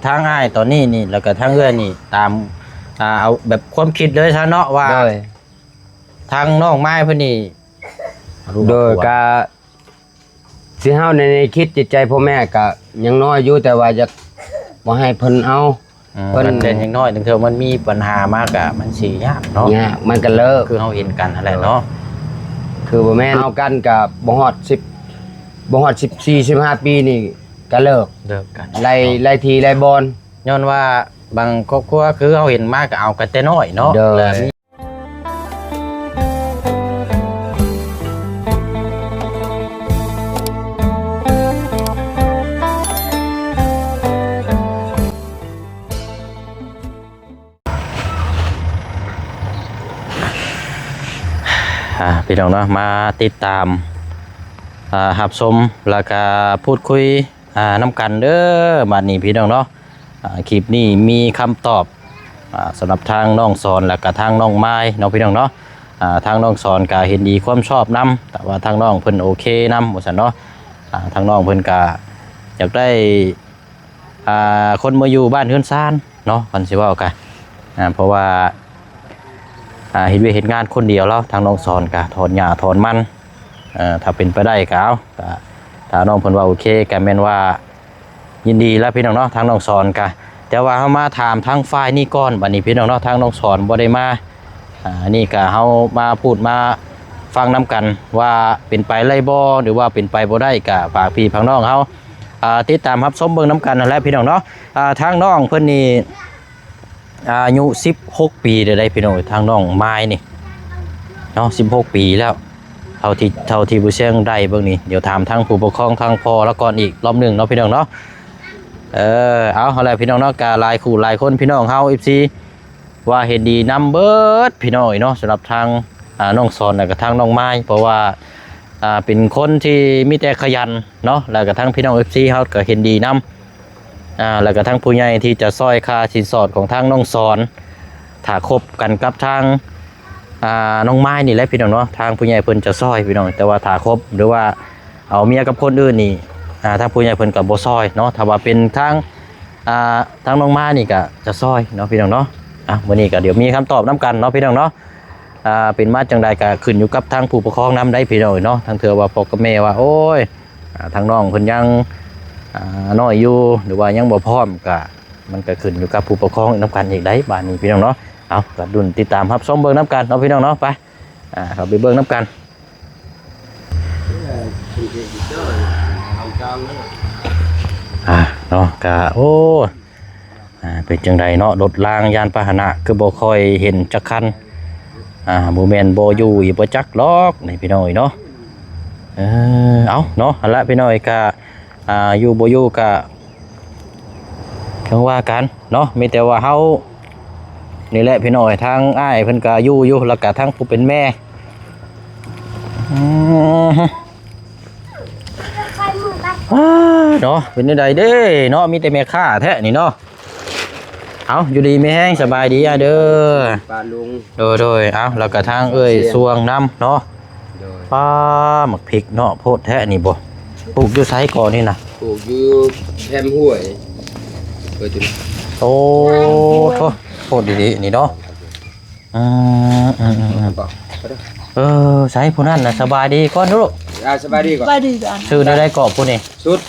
ທາງອ້າຍຕອນນີ້ນີ້ ແລ້ວກໍທາງເອື້ອຍນີ້ ຕາມ ອ່າ ເອົາແບບຄວາມຄິດເລີຍຊະເນາະວ່າ ໂດຍ ທາງນ້ອງມາຍເພິ່ນນີ້ ໂດຍ ກໍ ຊິເຮົາໃນ ໃນຄິດຈິດໃຈພໍ່ແມ່ກະຍັງນ້ອຍຢູ່ ແຕ່ວ່າຢາກບໍ່ໃຫ້ເພິ່ນເອົາ ອືມ ເພິ່ນ ແຕ່ຍັງນ້ອຍ ເທື່ອມັນມີບັນຫາມາກະມັນຊິຍາກເນາະ ຍາກ ມັນກະເລີກ ຄືເຮົາເຫັນກັນຫັ້ນແຫຼະເນາະ ຄືບໍ່ແມ່ນເອົາກັນກະບໍ່ຮອດສິບ ບໍ່ຮອດສິບສີ່ ສິບຫ້າປີນີ້ກະເລີກ ເລີກກັນ ຫຼາຍ ເນາະ ຫຼາຍທີ່ຫຼາຍບ່ອນ ຍ້ອນວ່າບາງຄອບຄົວຄືເຮົາເຫັນມາກະເອົາກັນແຕ່ນ້ອຍເນາະ ໂດຍ ແລະ ອ່າ ພີ່ນ້ອງເນາະ ມາຕິດຕາມ ອ່າ ຮັບຊົມ ແລ້ວກະພູດຄຸຍ ອ່າ ນຳກັນເດີ ບາດນີ້ພີ່ນ້ອງເນາະ ອ່າ ຄລິບນີ້ມີຄຳຕອບ ອ່າ ສຳລັບທາງນ້ອງສອນ ແລ້ວກະທາງນ້ອງມາຍເນາະ ພີ່ນ້ອງເນາະ ອ່າ ທາງນ້ອງສອນກະເຫັນດີຄວາມຊອບນຳ ແຕ່ວ່າທາງນ້ອງເພິ່ນໂອເຄນຳ ວ່າຊັ້ນເນາະ ອ່າ ທາງນ້ອງເພິ່ນກະຢາກໄດ້ ອ່າ ຄົນມາຢູ່ບ້ານເຮືອນຊານເນາະ ຄັນຊິເວົ້າກະ ອ່າ ເພາະວ່າ ອ່າ ເຮັດວຽກເຮັດງານຄົນດຽວແລ້ວ ທາງນ້ອງສອນກະຖອນຫຍ້າຖອນມັນ ເອີ ຖ້າເປັນໄປໄດ້ກະເອົາ ກະຖ້ານ້ອງເພິ່ນວ່າໂອເຄ ກະແມ່ນວ່າຍິນດີແລ້ວພີ່ນ້ອງເນາະ ທາງນ້ອງສອນກະ ແຕ່ວ່າເຮົາມາຖາມທາງຝ່າຍນີ້ກ່ອນ ບາດນີ້ພີ່ນ້ອງເນາະ ທາງນ້ອງສອນບໍ່ໄດ້ມາ ອ່າ ອັນນີ້ກະເຮົາມາພູດມາຟັງນຳກັນວ່າເປັນໄປໄດ້ບໍ່ ຫຼືວ່າເປັນໄປບໍ່ໄດ້ ກະຝາກພີ່ຝາກນ້ອງເຮົາ ອ່າ ຕິດຕາມຮັບຊົມເບິ່ງນຳກັນຫັ້ນແຫຼະພີ່ນ້ອງເນາະ ອ່າ ທາງນ້ອງເພິ່ນນີ້ ອາຍຸສິບຫົກປີແລ້ວເດ້ພີ່ນ້ອງເອີຍ ທາງນ້ອງມາຍນີ້ເນາະ ສິບຫົກປີແລ້ວ ເທົ່າທີ່ ເທົ່າທີ່ຜູ້ຊຽງໄດ້ເບິ່ງນີ້ ດຽວຖາມທາງຜູ້ປົກຄອງທາງພໍ່ລາວກ່ອນອີກລອບໜຶ່ງເນາະພີ່ນ້ອງເນາະ ເອີ ເອົາ ເອົາແຫຼະພີ່ນ້ອງເນາະ ກະຫຼາຍຄູ່ຫຼາຍຄົນພີ່ນ້ອງເຮົາ ເອັຟຊີ ວ່າເຫັນດີນຳເບິດພີ່ນ້ອງເອີຍເນາະ ສຳລັບທາງ ອາ ນ້ອງສອນ ແລ້ວກະທາງນ້ອງມາຍ ເພາະວ່າ ອາ ເປັນຄົນທີ່ມີແຕ່ຂະຫຍັນເນາະ ແລ້ວກະທາງພີ່ນ້ອງ ເອັຟຊີ ເຮົາກະເຫັນດີນຳ ອ່າ ແລ້ວກະທາງຜູ້ໃຫຍ່ທີ່ຈະຊ່ອຍຄ່າສິນສອດຂອງທາງນ້ອງສອນ ຖ້າຄົບກັນກັບທາງ ອ່າ ນ້ອງມາຍນີ້ແຫຼະພີ່ນ້ອງເນາະ ທາງຜູ້ໃຫຍ່ເພິ່ນຈະຊ່ອຍພີ່ນ້ອງ ແຕ່ວ່າຖ້າຄົບ ຫຼືວ່າເອົາເມຍກັບຄົນອື່ນນີ້ ອ່າ ທາງຜູ້ໃຫຍ່ເພິ່ນກະບໍ່ຊ່ອຍເນາະ ຖ້າວ່າເປັນທາງ ອ່າ ທາງນ້ອງມາຍນີ້ກະຈະຊ່ອຍເນາະພີ່ນ້ອງເນາະ ອ່ະ ມື້ນີ້ກະດຽວມີຄຳຕອບນຳກັນເນາະພີ່ນ້ອງເນາະ ອ່າ ເປັນມາຈັ່ງໃດກະຂຶ້ນຢູ່ກັບທາງຜູ້ປົກຄອງນຳໄດ໋ພີ່ນ້ອງເອີຍເນາະ ທາງເທື່ອວ່າພໍ່ກັບແມ່ວ່າ ໂອ້ຍ ອ່າ ທາງນ້ອງເພິ່ນຍັງ ອ່າ ນ້ອຍຢູ່ ຫຼືວ່າຍັງບໍ່ພ້ອມ ກະ ມັນກະຂຶ້ນຢູ່ກັບຜູ້ປົກຄອງນຳກັນອີກໄດ໋ ບາດນີ້ພີ່ນ້ອງເນາະ ເອົາ ກະລຸ້ນຕິດຕາມຮັບຊົມເບິ່ງນຳກັນເນາະພີ່ນ້ອງເນາະ ໄປ ອ່າ ເຂົ້າໄປເບິ່ງນຳກັນ ອ່າ ເນາະ ກະ ໂອ້ ອ່າ ເປັນຈັ່ງໃດເນາະ ລົດລາງຍານພາຫະນະຄືບໍ່ຄ່ອຍເຫັນຈັກຄັນ ອ່າ ບໍ່ແມ່ນບໍ່ຢູ່ອີກບໍ່ຈັກດອກນີ້ພີ່ນ້ອງເອີຍເນາະ ເອີ ເອົາເນາະ ຫັ້ນລະພີ່ນ້ອງເອີຍ ກະ ອ່າ ຢູ່ບໍ່ຢູ່ກະຈັ່ງວ່າກັນເນາະ ມີແຕ່ວ່າເຮົານີ້ແຫຼະພີ່ນ້ອງເອີຍ ທາງອ້າຍເພິ່ນກະຢູ່ຢູ່ ແລ້ວກະທາງຜູ້ເປັນແມ່ ອືມ ອ້າ ເນາະ ເປັນແນວໃດເດ້ເນາະ ມີແຕ່ແມ່ຄ້າແທ້ນີ້ເນາະ ເອົາ ຢູ່ດີມີແຮງ ສະບາຍດີອ້າຍເດີ ປ້າລຸງ ໂດຍໆ ເອົາ ແລ້ວກະທາງເອື້ອຍ ສວງນຳເນາະ ໂດຍ ປ້າ ໝາກພິກເນາະ ໂພດແທ້ນີ້ບໍ່ ປູກຢູ່ໃສເກາະນີ້ນະ ປູກຢູ່ແຄມຫ້ວຍ ໂອ້ ໂທ້ ໂພດດີໆ ນີ້ເນາະ ອືມ ອືມ ອືມ ອືມ ເອີ ໃສຜູ້ນັ້ນນະ ສະບາຍດີກ່ອນລູກ ອ່າ ສະບາຍດີກ່ອນ ສະບາຍດີກ່ອນ ຊື່ແນວໃດເກາະຜູ້ນີ້ ສຸດ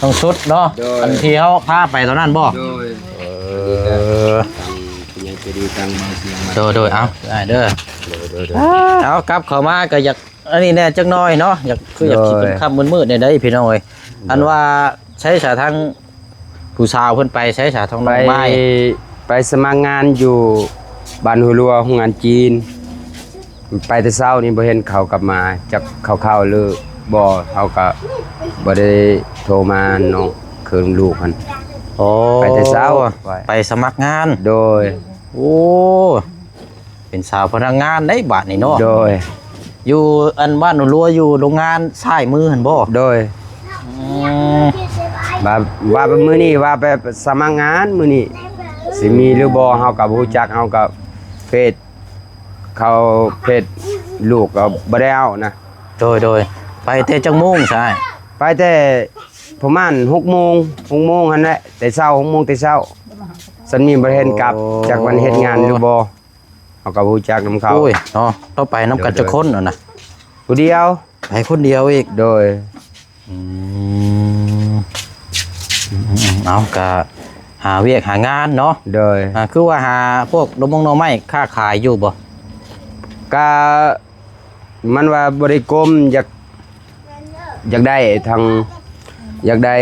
ນ້ອງສຸດເນາະ ໂດຍ ອັນທີ່ເຮົາພາໄປຕອນນັ້ນບໍ່ ໂດຍ ເອີ ທາງຜູ້ໃຫຍ່ໃຈດີ ທາງບ່າວສຽງ ໂດຍ ໂດຍ ເອົາ ໄດ້ເດີ ໂດຍ ໂດຍ ໂດຍ ເອົາ ກັບເຂົ້າມາກໍຢາກ ອັນນີ້ແດ່ຈັກໜ້ອຍເນາະ ຢາກ ຄືຢາກ ໂດຍ ຄ່ຳໆ ມືດໆ ແດ່ໃດ໋ພີ່ນ້ອງເອີຍ ໂດຍ ອັນວ່າໃຊ້ສາທາງ ຜູ້ສາວເພິ່ນໄປໃສສາ ທາງນ້ອງໄມ້ ໄປສະໝັກງານຢູ່ບ້ານຫ້ວຍຫຼວງ ໂຮງງານຈີນ ໄປແຕ່ເຊົ້ານີ້ບໍ່ເຫັນເຂົາກັບມາ ຈັກເຂົາເຂົ້າຫຼືບໍ່ ເຮົາກະບໍ່ໄດ້ໂທມາເນາະ ຄືລູກຫັ້ນ ໂອ້ ໄປແຕ່ເຊົ້າ ໄປສະໝັກງານ ໂດຍ ໂອ້ ເປັນສາວພະນັກງານໄດ໋ບາດນີ້ເນາະ ໂດຍ ຢູ່ອັນບ້ານຫົວລົວ ຢູ່ໂຮງງານຊ້າຍມືຫັ້ນບໍ່ ໂດຍ ອືມ ວ່າ ວ່າມື້ນີ້ວ່າໄປສະໝັກງານມື້ນີ້ ຊິມີຫຼືບໍ່ເຮົາກໍບໍ່ຮູ້ຈັກ ເຮົາກໍເຟສເຂົາ ເຟສລູກກໍບໍ່ໄດ້ເອົານະ ໂດຍ ໂດຍ ໄປແຕ່ຈັກໂມງຊະອ້າຍ ໄປແຕ່ ປະມານຫົກໂມງ ຫົກໂມງຫັ້ນແຫຼະ ແຕ່ເຊົ້າ ຫົກໂມງແຕ່ເຊົ້າ. ສ່ຳນີ້ບໍ່ໄດ້ເຫັນກັບ ໂອ້ ຈັກມັນເຮັດງານຫຼືບໍ່ ເຮົາກໍບໍ່ຮູ້ຈັກນຳເຂົາ. ໂອ້ຍເນາະ ເຮົາໄປນຳກັນ ໂດຍ ຈັກຄົນຫັ້ນນະ? ຜູ້ດຽວ. ໄປຄົນດຽວອີກ? ໂດຍ. ອືມ ອືມໆ ເອົາ ກະຫາວຽກຫາງານເນາະ. ໂດຍ. ອ່າ ຄືວ່າຫາພວກໜໍ່ມົງໜໍ່ໄມ້ຄ້າຂາຍຢູ່ບໍ່? ກະ ມັນວ່າບໍ່ໄດ້ກົມ ຢາກ ຢາກໄດ້ທັງ ຢາກໄດ້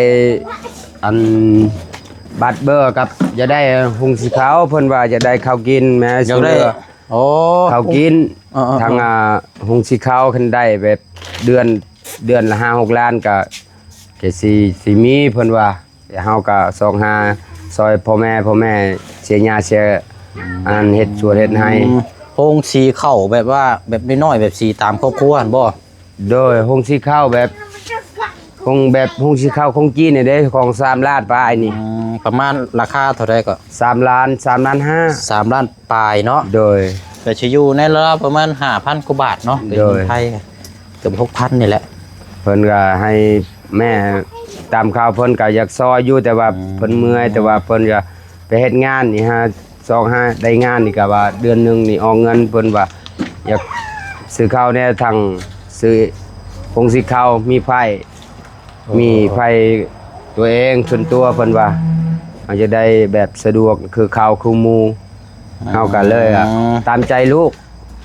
ອັນບັດເບີກັບ ຢາກໄດ້ຫຸງສີເຂົ້າ ເພິ່ນວ່າຢາກໄດ້ເຂົ້າກິນແມ້ ຢາກໄດ້ ຊ່ວຍເຫຼືອ ໂອ້ ເຂົ້າກິນ ເອີໆໆ ທາງ ອ່າ ຫຸງສີເຂົ້າ ຄັນໄດ້ແບບເດືອນ ເດືອນລະຫ້າຫົກລ້ານ ກະ ກະຊິ ຊິມີ ເພິ່ນວ່າ. ແຕ່ເຮົາກໍຊອກຫາຊ່ອຍພໍ່ແມ່ ພໍ່ແມ່ເສຍຫຍ້າເສຍ ອືມ ອັນເຮັດສວນເຮັດໄຮ່. ອືມ ໂຮງສີເຂົ້າແບບວ່າ ແບບນ້ອຍໆ ແບບສີຕາມຄອບຄົວຫັ້ນບໍ່? ໂດຍ ໂຮງສີເຂົ້າແບບ ໂຮງແບບໂຮງສີເຂົ້າຂອງຈີນນີ້ເດ້ ຂອງສາມລ້ານປາຍນີ້. ອືມ ປະມານລາຄາເທົ່າໃດກໍ? ສາມລ້ານ ສາມລ້ານຫ້າ ສາມລ້ານປາຍເນາະ. ໂດຍ. ກໍຊິຢູ່ໃນລາວໆປະມານຫ້າພັນກວ່າບາດເນາະ ເປັນເງິນໄທ ໂດຍ. ເກືອບຫົກພັນນີ້ແຫຼະ. ເພິ່ນກໍໃຫ້ແມ່ ຕາມຂ່າວເພິ່ນກໍຢາກຊ່ອຍຢູ່ ແຕ່ວ່າ ອືມ ເພິ່ນເມື່ອຍ ແຕ່ວ່າເພິ່ນກໍໄປເຮັດງານນີ້ ຫາຊອກຫາໄດ້ງານນີ້ ກໍວ່າເດືອນໜຶ່ງນີ້ອອກເງິນ ເພິ່ນວ່າຢາກຊື້ເຂົ້າແດ່ ທັງຊື້ຜົງສີເຂົ້າ ມີໄຟ ໂອ້ ມີໄຟຕົວເອງສ່ວນຕົວ ເພິ່ນວ່າເຮົາຈະໄດ້ແບບສະດວກຄືເຂົາຄືໝູ່. ເຮົາກໍເລີຍ ອືມ ຕາມໃຈລູກ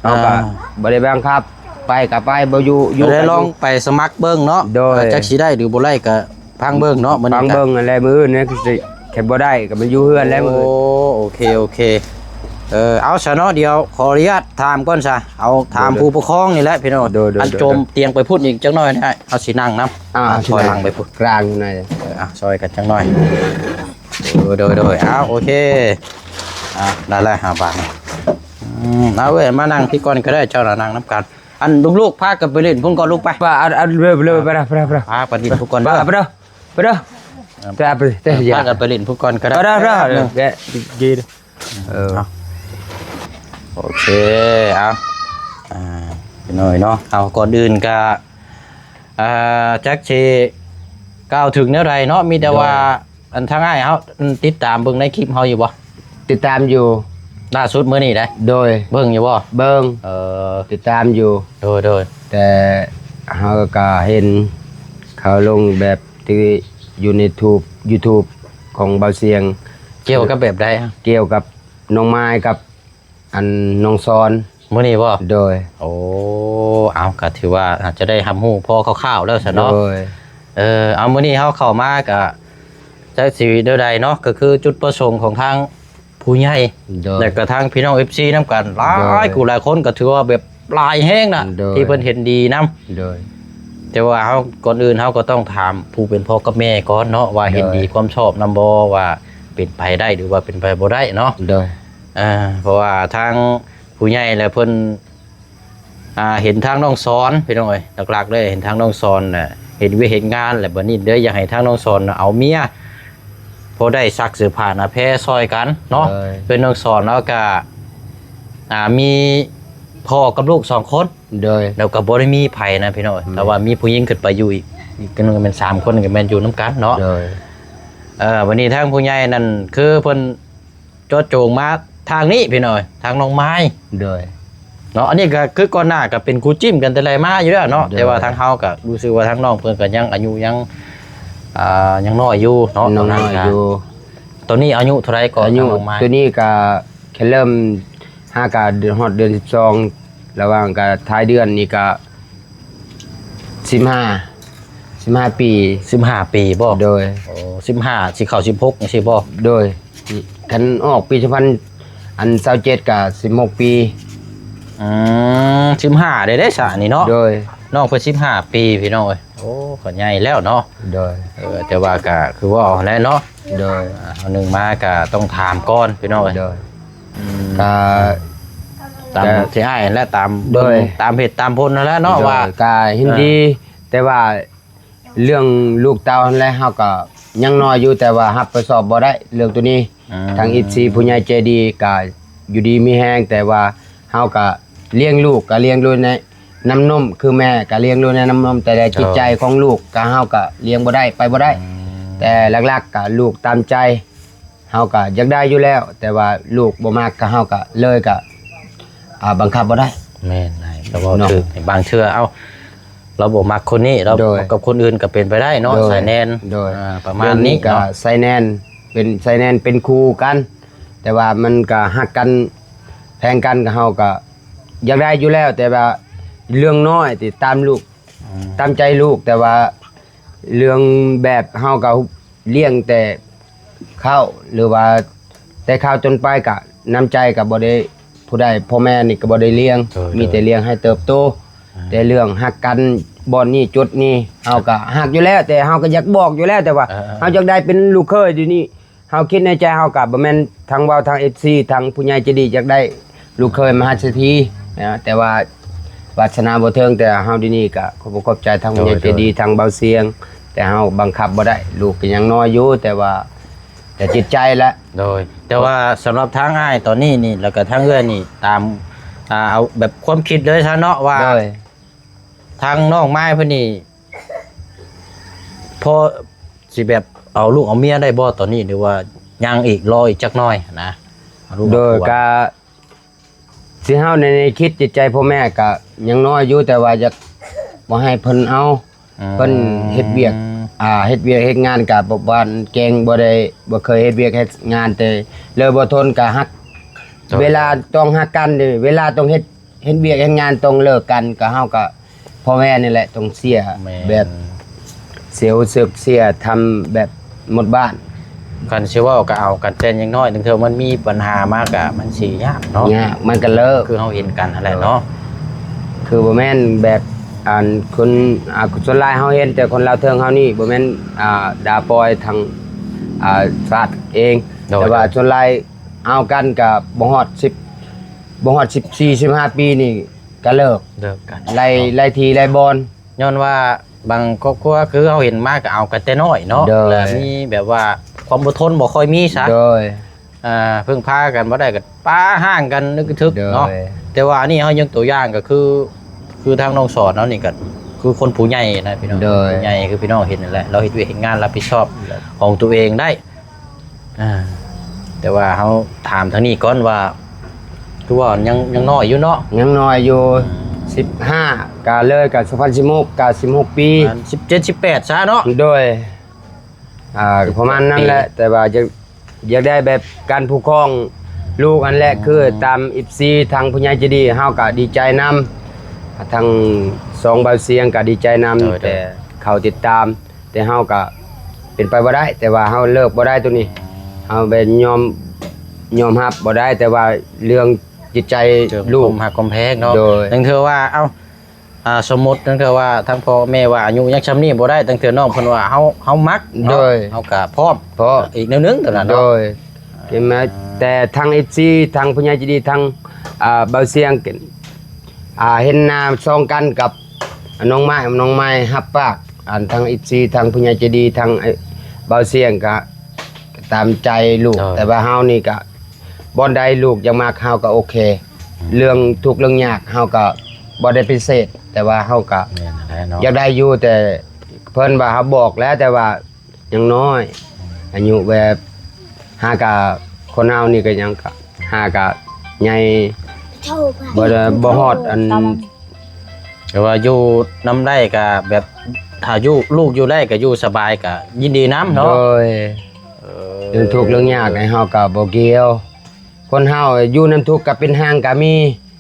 ເຮົາກໍ ອ່າ ບໍ່ໄດ້ບັງຄັບ ໄປກໍໄປ ບໍ່ຢູ່ ຢູ່ກໍຢູ່ ໄດ້ລອງໄປສະໝັກເບິ່ງເນາະ. ໂດຍ. ເອີ ຈັກຊິໄດ້ຫຼືບໍ່ໄດ້ກໍຟັງເບິ່ງເນາະ ມື້ນີ້ ຟັງເບິ່ງຫັ້ນແຫຼະ ມື້ອື່ນນີ້ຄືຊິ ຄັນບໍ່ໄດ້ກໍມາຢູ່ເຮືອນແລ້ວມື້ອື່ນ. ໂອ້ ໂອເຄ ໂອເຄ ເອີ ເອົາຊະເນາະ ດຽວຂໍອະນຸຍາດຖາມກ່ອນຊະ ເອົາຖາມ ໂດຍ ຜູ້ປົກຄອງນີ້ແຫຼະພີ່ນ້ອງ. ໂດຍໆໆ ອັນໂຈມຕຽງໄປພຸ້ນອີກຈັກໜ້ອຍນະ ເຮົາຊິນັ່ງນຳ ອ່າ ອ່າ ຖອຍຫຼັງໄປພຸ້ນ ກາງຢູ່ໃນ ເອີ ອ່ະ ຊ່ອຍກັນຈັກໜ້ອຍ. ໂດຍ ໂດຍ ໂດຍ ອ້າວ ໂອເຄ ອ່າ ໄດ້ແລ້ວ ຫ້າບາດນີ້. ອືມ ເອົາເວີຍ ມານັ່ງພີ້ກ່ອນກໍໄດ້ ເຈົ້ານະນັ່ງນຳກັນ. ອັນລູກໆ ພາກັນໄປຫຼິ້ນພຸ້ນກ່ອນລູກ ໄປ ໄປ ອັນ ອັນ ເລີຍ ເລີຍ ໄປ ໄປ ໄປ ພາກັນໄປຫຼິ້ນພຸ້ນກ່ອນເດີ ໄປເດີ ໄປເດີ ໄປເດີ ເອີ ພາກັນໄປຫຼິ້ນພຸ້ນກ່ອນກໍໄດ້ ໄປເດີ ໄປເດີ ແວະກິນ ເອີ ເອົາ ໂອເຄ ເອົາ ອ່າ ພີ່ນ້ອງເນາະ ເອົາ ກ່ອນອື່ນກໍ ອ່າ ຈັກຊິກ່າວເຖິງແນວໃດເນາະ ມີແຕ່ວ່າ ໂດຍ ອັນທາງອ້າຍເຮົາ ອັນຕິດຕາມເບິ່ງໃນຄລິບເຮົາຢູ່ບໍ່? ຕິດຕາມຢູ່ ລ່າສຸດມື້ນີ້ໄດ໋. ໂດຍ. ເບິ່ງຢູ່ບໍ່? ເບິ່ງ ເອີ ຕິດຕາມຢູ່. ໂດຍໆ ແຕ່ເຮົາກໍເຫັນເຂົາລົງແບບທີ່ຢູ່ໃນທູບ ຢູທູບຂອງບ່າວຊຽງ. ກ່ຽວກັບແບບໃດ? ກ່ຽວກັບນ້ອງມາຍກັບ ອັນນ້ອງຊອນ ມື້ນີ້ບໍ່? ໂດຍ. ໂອ້ ເອົາ ກໍຖືວ່າອາດຈະໄດ້ຮັບຮູ້ພໍຄ່າວໆແລ້ວຊະເນາະ. ໂດຍ. ເອີ ເອົາ ມື້ນີ້ເຮົາເຂົ້າມາກໍຈັກຊິແນວໃດເນາະ ກໍຄືຈຸດປະສົງຂອງທາງຜູ້ໃຫຍ່ ໂດຍ ແລະກໍທາງພີ່ນ້ອງເອັຟຊີນຳກັນ ຫຼາຍ ໂດຍ ຜູ້ຫຼາຍຄົນ ກໍຖືວ່າແບບຫຼາຍແຮງນະ ໂດຍ ທີ່ເພິ່ນເຫັນດີນຳ. ໂດຍ. ແຕ່ວ່າເຮົາ ກ່ອນອື່ນເຮົາກໍຕ້ອງຖາມຜູ້ເປັນພໍ່ກັບແມ່ກ່ອນເນາະ ວ່າເຫັນ ໂດຍ ດີຄວາມຊອບນຳບໍ່ ວ່າເປັນໄປໄດ້ ຫຼືວ່າເປັນໄປບໍ່ໄດ້ເນາະ. ໂດຍ. ອ່າ ເພາະວ່າທາງຜູ້ໃຫຍ່ແຫຼະເພິ່ນ ອ່າ ເຫັນທາງນ້ອງສອນ ພີ່ນ້ອງເອີຍ ຫຼັກໆເລີຍເຫັນທາງນ້ອງສອນນະ ເຮັດວຽກເຮັດງານ ແລ້ວບັດນີ້ເລີຍຢາກໃຫ້ທາງນ້ອງສອນນະເອົາເມຍ ພໍໄດ້ຊັກເສື້ອຜ້າໜ້າແພຊ່ອຍກັນເນາະ. ໂດຍ. ເປັນນ້ອງສອນລາວກະ ອ່າ ມີພໍ່ກັບລູກສອງຄົນ. ໂດຍ. ແລ້ວກໍບໍ່ໄດ້ມີໃຜນະ ພີ່ນ້ອງເອີຍ ໂດຍ ແຕ່ວ່າມີຜູ້ຍິງຂຶ້ນໄປຢູ່ອີກ ອີກໜຶ່ງກໍແມ່ນສາມຄົນ ກໍແມ່ນຢູ່ນຳກັນເນາະ. ໂດຍ. ເອີ ບັດນີ້ທາງຜູ້ໃຫຍ່ນັ້ນ ຄືເພິ່ນ ເຈາະຈົງມາທາງນີ້ພີ່ນ້ອງເອີຍ ທາງນ້ອງມາຍ. ໂດຍ. ເນາະ ອັນນີ້ກໍຄືກ່ອນໜ້າກໍເປັນຄູ່ຈິ້ມກັນແຕ່ໃດມາຢູ່ແລ້ວເນາະ. ໂດຍ. ແຕ່ວ່າທາງເຮົາກໍຮູ້ສຶກວ່າທາງນ້ອງເພິ່ນກໍຍັງອາຍຸຍັງ ອ່າ ຍັງນ້ອຍຢູ່ເນາະ ຍັງນ້ອຍຢູ່. ຕອນນີ້ອາຍຸເທົ່າໃດກໍ ອາຍຸ ທາງນ້ອງມາຍ? ໂຕນີ້ກໍແຄ່ເລີ່ມຫາກະຮອດເດືອນສິບສອງ ລະຫວ່າງກະທ້າຍເດືອນນີ້ກະ ສິບຫ້າ ສິບຫ້າປີ. ສິບຫ້າປີບໍ່? ໂດຍ. ໂອ້ ສິບຫ້າ ຊິເຂົ້າສິບຫົກຈັ່ງຊີ້ບໍ່? ໂດຍ. ຄັນອອກປີສອງພັນ ອັນ ຊາວເຈັດ ກະສິບຫົກປີ. ອືມ ສິບຫ້າໄດ້ເດ້ຊະນີ້ເນາະ. ໂດຍ. ນ້ອງເພິ່ນສິບຫ້າປີພີ່ນ້ອງເອີຍ. ໂອ້ ກໍໃຫຍ່ແລ້ວເນາະ. ໂດຍ. ເອີ ແຕ່ວ່າກະຄືເວົ້າຫັ້ນແຫຼະເນາະ. ໂດຍ. ອ່າ ເຮົາໜຶ່ງມາກະຕ້ອງຖາມກ່ອນພີ່ນ້ອງເອີຍ. ໂດຍ. ອືມ ກະ ຕາມ ກະ ທີ່ອ້າຍຫັ້ນແຫຼະ ຕາມ ໂດຍ ເບິ່ງຕາມເຫດຕາມຜົນຫັ້ນແຫຼະເນາະ. ໂດຍ. ວ່າ ກະເຫັນດີ ອ່າ ແຕ່ວ່າເລື່ອງລູກເຕົ້າຫັ້ນແຫຼະ ເຮົາກໍຍັງນ້ອຍຢູ່ ແຕ່ວ່າຮັບຜິດຊອບບໍ່ໄດ້ເລື່ອງໂຕນີ້. ອືມ ທາງເອັຟຊີຜູ້ໃຫຍ່ໃຈດີກໍຢູ່ດີມີແຮງ ແຕ່ວ່າເຮົາກໍລ້ຽງລູກ ກໍລ້ຽງໂດຍໃນ ນ້ຳນົມ ຄືແມ່ກໍລ້ຽງດູແນວນ້ຳນົມ ແຕ່ໃນຈິດໃຈຂອງລູກກໍ ເຮົາກໍລ້ຽງບໍ່ໄດ້ ໄປບໍ່ໄດ້. ອືມ ແຕ່ຫຼັກໆກໍລູກຕາມໃຈ ເຮົາກໍຢາກໄດ້ຢູ່ແລ້ວ ແຕ່ວ່າລູກບໍ່ມັກ ກໍເຮົາກໍເລີຍ ກໍ ອ່າ ບັງຄັບບໍ່ໄດ້. ແມ່ນ ໃຫ້ ກໍເວົ້າ ເນາະ ຖືກ. ບາງເທື່ອ ເອົ້າ ລາວບໍ່ມັກຄົນນີ້ ລາວ ໂດຍ ມັກກັບຄົນອື່ນກໍເປັນໄປໄດ້ເນາະ. ໂດຍ ສາຍແນນ ໂດຍ ອ່າ ປະມານນີ້ ກໍ ເນາະ ສາຍແນນ ເປັນສາຍແນນ ເປັນຄູ່ກັນ ແຕ່ວ່າມັນກໍຮັກກັນ ແພງກັນ ກໍເຮົາກໍຢາກໄດ້ຢູ່ແລ້ວ ແຕ່ວ່າເລື່ອງນ້ອຍທີ່ຕາມລູກ ອືມ ຕາມໃຈລູກ ແຕ່ວ່າເລື່ອງແບບເຮົາກໍລ້ຽງແຕ່ເຊົ້າ ຫຼືວ່າແຕ່ເຊົ້າຈົນໄປ ກໍນ້ຳໃຈກໍບໍ່ໄດ້ ຜູ້ໃດ ພໍ່ແມ່ນີ້ກໍບໍ່ໄດ້ລ້ຽງ ໂດຍ ມີແຕ່ລ້ຽງໃຫ້ເຕີບໂຕ. ອ່າ ແຕ່ເລື່ອງຮັກກັນບ່ອນນີ້ຈຸດນີ້ ເຮົາກໍຮັກຢູ່ແລ້ວ ແຕ່ເຮົາກໍຢາກບອກຢູ່ແລ້ວ ແຕ່ວ່າ ເອີ ເຮົາຢາກໄດ້ເປັນລູກເຂີຍຢູ່ນີ້ ເຮົາຄິດໃນໃຈເຮົາກໍບໍ່ແມ່ນທາງເວົ້າທາງເອັຟຊີ ທາງຜູ້ໃຫຍ່ໃຈດີຢາກໄດ້ລູກເຂີຍມະຫາເສດຖີນະ ແຕ່ວ່າວາດສະໜາບໍ່ເຖິງ. ແຕ່ເຮົາດຽວນີ້ກໍຂອບອົກຂອບໃຈທາງຜູ້ໃຫຍ່ໃຈດີ ໂດຍ ໂດຍ ທາງເບົາຊຽງ ແຕ່ເຮົາບັງຄັບບໍ່ໄດ້ ລູກກໍຍັງນ້ອຍຢູ່ ແຕ່ວ່າ ແຕ່ຈິດໃຈລະ. ໂດຍ ແຕ່ວ່າສຳລັບທາງອ້າຍຕອນນີ້ນີ້ ແລ້ວກໍທາງເອື້ອຍນີ້ ຕາມ ອ່າ ເອົາແບບຄວາມຄິດເລີຍຊະເນາະ ວ່າ ໂດຍ ທາງນ້ອງມາຍເພິ່ນນີ້ ພໍຊິແບບເອົາລູກເອົາເມຍໄດ້ບໍ່ຕອນນີ້ ຫຼືວ່າຍັງອີກ ລໍອີກຈັກໜ້ອຍນະ? ເອົາລູກ ໂດຍ ເອົາຜົວ ກະ ຊິເຮົາໃນ ໃນຄິດຈິດໃຈພໍ່ແມ່ກະຍັງນ້ອຍຢູ່ ແຕ່ວ່າຢາກບໍ່ໃຫ້ເພິ່ນເອົາ. ອືມ ເພິ່ນເຮັດວຽກ ອ່າ ເຮັດວຽກເຮັດງານກະບໍ່ ບ້ານແກງ ບໍ່ໄດ້ ບໍ່ເຄີຍເຮັດວຽກເຮັດງານ ແຕ່ເລີຍບໍ່ທົນກະຮັກ. ໂດຍ ເວລາຕ້ອງຮັກກັນເດ້ ເວລາຕ້ອງເຮັດ ເຮັດວຽກເຮັດງານຕ້ອງເລີກກັນ ກໍເຮົາກໍພໍ່ແມ່ນີ້ແຫຼະຕ້ອງເສຍ ແມ່ນ ແບບເສຍຮູ້ສຶກ ເສຍທຳແບບໝົດບ້ານ. ຄັນຊິເວົ້າກໍເອົາກັນແຕ່ຍັງນ້ອຍ ເທື່ອມັນມີບັນຫາມາກໍມັນຊິຍາກເນາະ ຍາກ ມັນກໍເລີກ ຄືເຮົາເຫັນກັນຫັ້ນແຫຼະເນາະ. ໂດຍ ຄືບໍ່ແມ່ນແບບ ອັນຄົນ ອ່າ ສ່ວນຫຼາຍເຮົາເຫັນແຕ່ຄົນລາວເທິງເຮົານີ້ ບໍ່ແມ່ນ ອ່າ ດາປອຍທາງ ອ່າ ຊາດເອງ ໂດຍ ແຕ່ວ່າ ໂດຍ ສ່ວນຫຼາຍເອົາກັນກໍບໍ່ຮອດສິບ ບໍ່ຮອດສິບສີ່ ສິບຫ້າປີນີ້ກໍເລີກ ເລີກກັນ ຫຼາຍ ເນາະ ຫຼາຍທີ່ຫຼາຍບ່ອນ ຍ້ອນວ່າບາງຄອບຄົວຄືເຮົາເຫັນມາກໍເອົາກັນແຕ່ນ້ອຍເນາະ ໂດຍ ແລະມີແບບວ່າຄວາມອົດທົນບໍ່ຄ່ອຍມີຊະ ໂດຍ ອ່າ ເພິ່ງພາກັນບໍ່ໄດ້ກໍປະຮ້າງກັນນຶກທຶກເນາະ ໂດຍ ແຕ່ວ່າອັນນີ້ເຮົາຍົກຕົວຢ່າງກໍຄື ຄືທາງນ້ອງສອນເຮົານີ້ກໍຄືຄົນຜູ້ໃຫຍ່ນະພີ່ນ້ອງ ໂດຍ ຜູ້ໃຫຍ່ຄືພີ່ນ້ອງເຫັນນັ້ນແຫຼະ ລາວເຮັດວຽກເຮັດງານຮັບຜິດຊອບ ໂດຍ ຂອງຕົວເອງໄດ້ ອ່າ ແຕ່ວ່າເຮົາຖາມທາງນີ້ກ່ອນວ່າ ຄືວ່າຍັງ ຍັງນ້ອຍຢູ່ເນາະ ຍັງນ້ອຍຢູ່ ອືມ ສິບຫ້າ ກະເລີຍກະສອງພັນສິບຫົກ ກະສິບຫົກປີ ປະມານສິບເຈັດ ສິບແປດຊະເນາະ ໂດຍ ອ່າ ປະມານນັ້ນແຫຼະ ສິບແປດປີ ແຕ່ວ່າຢາກ ຢາກໄດ້ແບບການປົກຄອງລູກຫັ້ນແຫຼະ ອືມ ຄືຕາມເອັຟຊີ ທາງຜູ້ໃຫຍ່ໃຈດີ ເຮົາກະດີໃຈນຳ ທາງຊ່ອງເບົາສຽງກະດີໃຈນຳ ໂດຍ ໂດຍ ແຕ່ເຂົາຕິດຕາມ ແຕ່ເຮົາກະເປັນໄປບໍ່ໄດ້ ແຕ່ວ່າເຮົາເລີກບໍ່ໄດ້ໂຕນີ້ ເຮົາແບບຍອມ ຍອມຮັບບໍ່ໄດ້ ແຕ່ວ່າເລື່ອງຈິດໃຈ ເລື່ອງ ລູກ ຄວາມຮັກຄວາມແພງເນາະ ໂດຍ ຈັ່ງເທື່ອວ່າ ເອົ້າ ອ່າ ສົມມຸດ ຈັ່ງເທື່ອວ່າທາງພໍ່ແມ່ວ່າອາຍຸຍັງຊ່ຳນີ້ບໍ່ໄດ້ ຈັ່ງເທື່ອນ້ອງເພິ່ນວ່າເຮົາ ເຮົາມັກເນາະ ໂດຍ ເຮົາກະພ້ອມ ພ້ອມ ອີກແນວໜຶ່ງໂຕນັ້ນເນາະ ໂດຍ ເຫັນໄໝ ອ່າ ແຕ່ທາງເອັຟຊີ ທາງຜູ້ໃຫຍ່ໃຈດີ ທາງ ອ່າ ເບົາສຽງ ອ່າ ເຫັນໜ້າຊ່ອງກັນກັບນ້ອງໄມ້ ນ້ອງໄມ້ຮັບປາກ ອັນທາງເອັຟຊີ ທາງຜູ້ໃຫຍ່ໃຈດີ ທາງ ເບົາສຽງກະຕາມໃຈລູກ ໂດຍ ແຕ່ວ່າເຮົານີ້ກະບ່ອນໃດລູກຢາກມັກເຮົາກະໂອເຄ ອືມ ເລື່ອງທຸກເລື່ອງຍາກເຮົາກະບໍ່ໄດ້ປະຕິເສດ ແຕ່ວ່າເຮົາກະ ແມ່ນແຫຼະເນາະ ຢາກໄດ້ຢູ່ ແຕ່ເພິ່ນວ່າເຮົາບອກແລ້ວ ແຕ່ວ່າ ຍັງນ້ອຍ ອືມ ອາຍຸແບບ ຫາກະ ຄົນເຮົານີ້ກະຍັງກະ ຫາກະໃຫຍ່ ບໍ່ໄດ້ ບໍ່ຮອດອັນ ແຕ່ວ່າຢູ່ນຳໄດ້ກະແບບ ຖ້າຢູ່ ລູກຢູ່ໄດ້ກະຢູ່ສະບາຍກະຍິນດີນຳເນາະ ໂດຍ ເອີ ເລື່ອງທຸກເລື່ອງຍາກໃຫ້ເຮົາກະບໍ່ກ່ຽວ ຄົນເຮົາຢູ່ນຳທຸກກະເປັນຮ່າງກະມີ